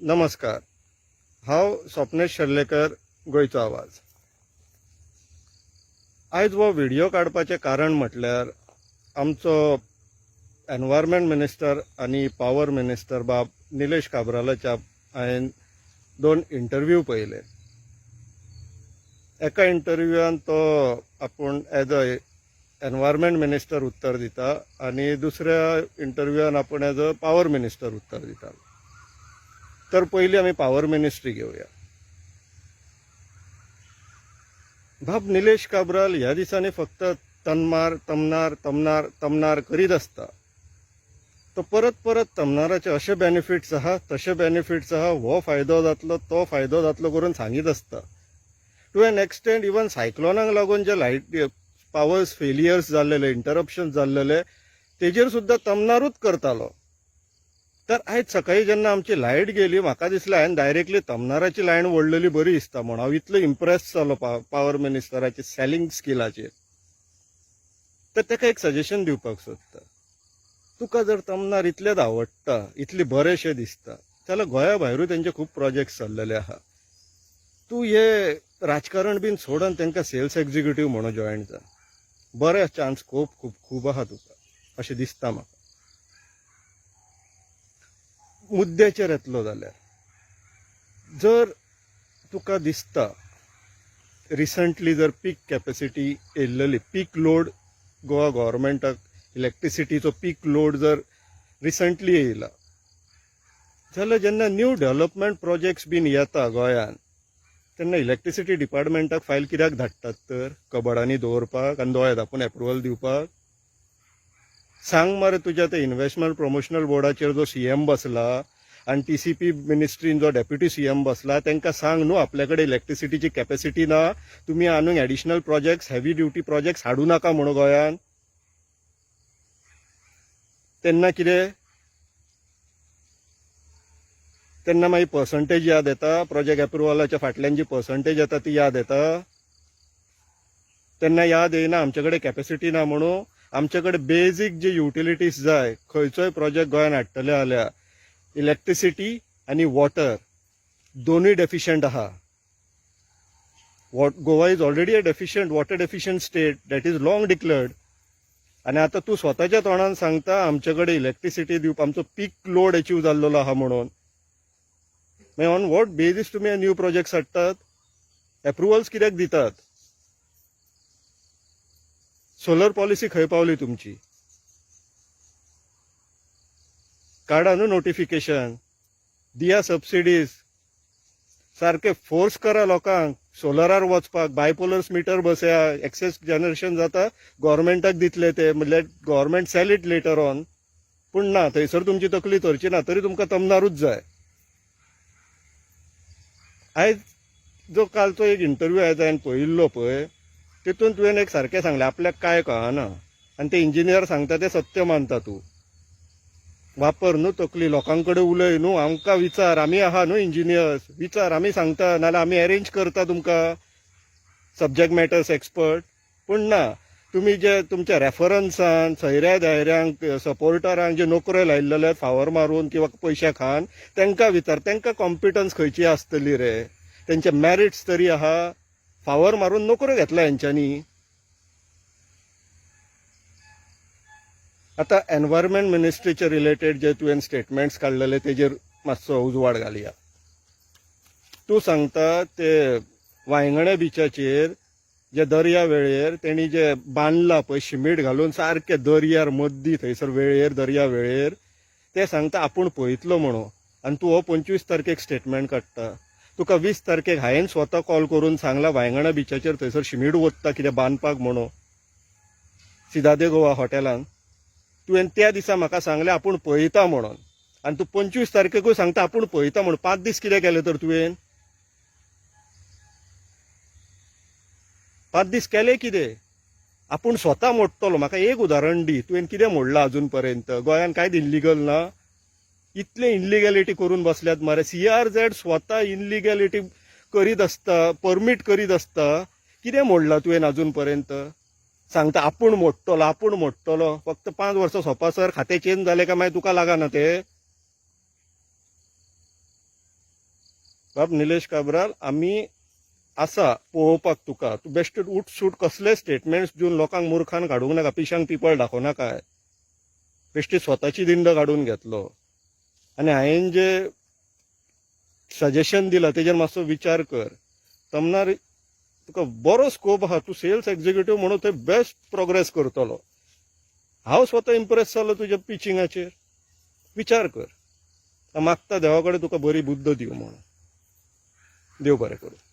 नमस्कार, हांव स्वप्नेश शेर्लेकर, गोंयचो आवाज. आयज हो व्हिडियो काडपाचें कारण म्हटल्यार आमचो एनवायरमेंट मिनिस्टर आनी पावर मिनिस्टर बाब निलेश काब्रालाच्या हांवें दोन इंटरव्यू पळयले. एका इंटरव्यूआन तो आपूण एज अ एनवायरमेंट मिनिस्टर उत्तर दिता आनी दुसऱ्या इंटरव्यूआन आपूण एज अ पावर मिनिस्टर उत्तर दिता. तर पयलीं आमी पावर मिनिस्ट्री घेवया. बाब निलेश काब्राल ह्या दिसांनी फक्त तन्मार तमनार तमनार तमनार करीत आसता. तो परत परत तमनाराचे अशे बेनिफिट्स आहा, तशे बेनिफिट्स आहा, हो फायदो जातलो, तो फायदो जातलो करून सांगीत आसता. टू एन एक्सटेंट इवन सायक्लोनाक लागून जे लायट पावर्स फेलियर्स जाल्लेले, इंटरप्शन जाल्लेले, तेजेर सुद्दां तमनारूच करतालो. तर आयज सकाळी जेन्ना आमची लायट गेली, म्हाका दिसलें हांवें डायरेक्टली तमनाराची लायन ओडलेली बरी दिसता म्हूण. हांव इतलो इम्प्रेस जालो पावर मिनिस्टराची सेलिंग स्किलाचेर. तर ताका एक सजेशन दिवपाक सोदता. तुका जर तमनार इतलेंच आवडटा, इतलें बरेंशें दिसता, जाल्यार गोंया भायरूय तेंचे खूब प्रोजेक्ट्स चल्लेले आहा. तूं हे राजकारण बीन सोड आनी तांकां सेल्स एग्जिक्युटीव म्हणून जॉयन जा. बरे चान्स खूब खूब खूब आहा तुका, अशें दिसता म्हाका. मुद्द्याचेर येतलो जाल्यार, जर तुका दिसता रिसंटली जर पीक कॅपॅसिटी येयल्लेली, पीक लोड गोवा गव्हर्मेंटाक इलेक्ट्रिसिटीचो पीक लोड जर रिसंटली येयला जाल्यार, जेन्ना न्यू डेव्हलपमेंट प्रोजेक्ट्स बीन येता गोंयान, तेन्ना इलेक्ट्रिसिटी डिपार्टमेंटाक फायल कित्याक धाडटात? तर कबडांनी दवरपाक आनी दोळे धांपून एप्रुवल दिवपाक? सांग मरे, तुज्या ते इन्व्हेस्टमेंट प्रमोशनल बोर्डाचेर जो सीएम बसला आनी टीसीपी मिनिस्ट्रीन जो डेप्युटी सीएम बसला, तांकां सांग न्हू, आपल्या कडेन इलेक्ट्रिसिटीची कॅपॅसिटी ना, तुमी आनीक additional projects, heavy duty projects हाडूं नाका म्हणून गोंयान. तेन्ना कितें? तेन्ना मागीर पर्संटेज याद येता. प्रोजेक्ट एप्रुवलाच्या फाटल्यान जी पर्संटेज येता ती याद येता. तेन्ना याद येयना आमचे कडेन कॅपॅसिटी ना म्हणून? आमचे कडेन बेजीक जे युटिलिटीज जाय, खंयचोय प्रोजेक्ट गोंयान हाडटले जाल्यार, इलेक्ट्रिसिटी आनी वॉटर दोनूय डेफिशंट आहा. Goa is already a deficient, water deficient state. That is long declared. आनी आतां तूं स्वताच्या तोंडान सांगता, आमचे कडेन इलेक्ट्रिसिटी दिवप, आमचो पीक लोड अचीव जाल्लो आहा म्हणून. मागीर ऑन what basis तुमी न्यू प्रोजेक्ट्स हाडटात? एप्रुवल्स कित्याक दितात? सोलर पॉलिसी खंय पावली तुमची? काडा न्हू नोटिफिकेशन, दिया सबसिडीज, सारके फोर्स करा लोकांक सोलरार वचपाक. बायपोलर्स मिटर बसया, एक्सेस जनरेशन जाता, गव्हर्मेंटाक दितले ते, म्हणल्यार government sell it later on. पूण ना, थंयसर तुमची तकली थरची ना, तरी तुमकां तमनारूच जाय. आयज जो कालचो एक इंटरव्यू आयज हांवें पळयिल्लो पळय, तितून तुवें एक सारकें सांगलें, आपल्याक कांय कळना आनी ते इंजिनियर सांगता ते सत्य मानता तूं. वापर न्हू तकली, लोकां कडेन उलय न्हू, आमकां विचार, आमी आहा न्हू इंजिनियर्स, विचार, आमी सांगता, नाल्यार आमी अरेंज करता तुमकां सब्जेक्ट मॅटर्स एक्सपर्ट. पूण ना, तुमी जे तुमच्या रेफरन्सान सयऱ्या दायऱ्यांक, सपोर्टरांक जे नोकऱ्यो लायिल्ले फावर मारून किंवा पयशे खान, तांकां विचार, तांकां कॉम्पिटन्स खंयची आसतली रे? तेंचे मॅरिट्स तरी आहा? फावर मारून नोकऱ्यो घेतल्या हेंच्यांनी. आतां एनवायरमेंट मिनिस्ट्रीचे रिलेटेड जे तुवें स्टेटमेंट्स काडलेले, तेजेर मातसो उजवाड घालया. तूं सांगता ते वांयगणे बिचाचेर जे दर्या वेळेर तेणी जे बांदला पळय शिमीट घालून सारके दर्यार मद्दी थंयसर वेळेर, दर्या वेळेर, ते सांगता आपूण पळयतलो म्हणून. आनी तूं हो 25 तारखेक स्टेटमेंट काडटा. तुका 20 तारखेक हांवें स्वता कॉल करून सांगला, वांयगणा बिचाचेर थंयसर शिमीट वोत्ता कितें बांदपाक म्हणून सिदादे गोवा हॉटेलान. तुवें त्या दिसा म्हाका सांगलें आपूण पळयता म्हणून, आनी तूं 25 तारखेकूय सांगता आपूण पळयता म्हणून. 5 दीस कितें केलें तर तुवें? 5 दीस केले कितें? आपूण स्वता मोडटलो. म्हाका एक उदाहरण दी, तुवें कितें मोडलां अजून पर्यंत? गोंयान कांयच इल्लिगल ना? इतले इनलिगॅलिटी करून बसल्यात मरे. सीआरझेड स्वता इनलिगॅलिटी करीत आसता, परमीट करीत आसता. कितें मोडलां तुवें अजून पर्यंत? सांगता आपूण मोडटलो, आपूण मोडटलो. फक्त 5 वर्सां सोंपासर खातें चेंज जालें काय मागीर तुका लागना तें. बाब निलेश काब्राल, आमी आसा पळोवपाक तुका. तूं बेश्टें उठसूट कसले स्टेटमेंट्स दिवन लोकांक मुर्खान काडूंक नाका, पिशांक पिपळ दाखोवं नाका. बेश्टी स्वताची दिंड काडून घेतलो. आनी हांवें जे सजेशन दिलां तेजेर मातसो विचार कर. तमनार तुका बरो स्कोप आहा. तूं सेल्स एक्झिक्युटीव म्हणून थंय बेस्ट प्रोग्रेस करतलो. हांव स्वता इम्प्रेस जालो तुज्या पिचिंगाचेर. विचार कर. मागता देवा कडेन तुका बरी बुद्द दिवं म्हणून. देव बरें करूं.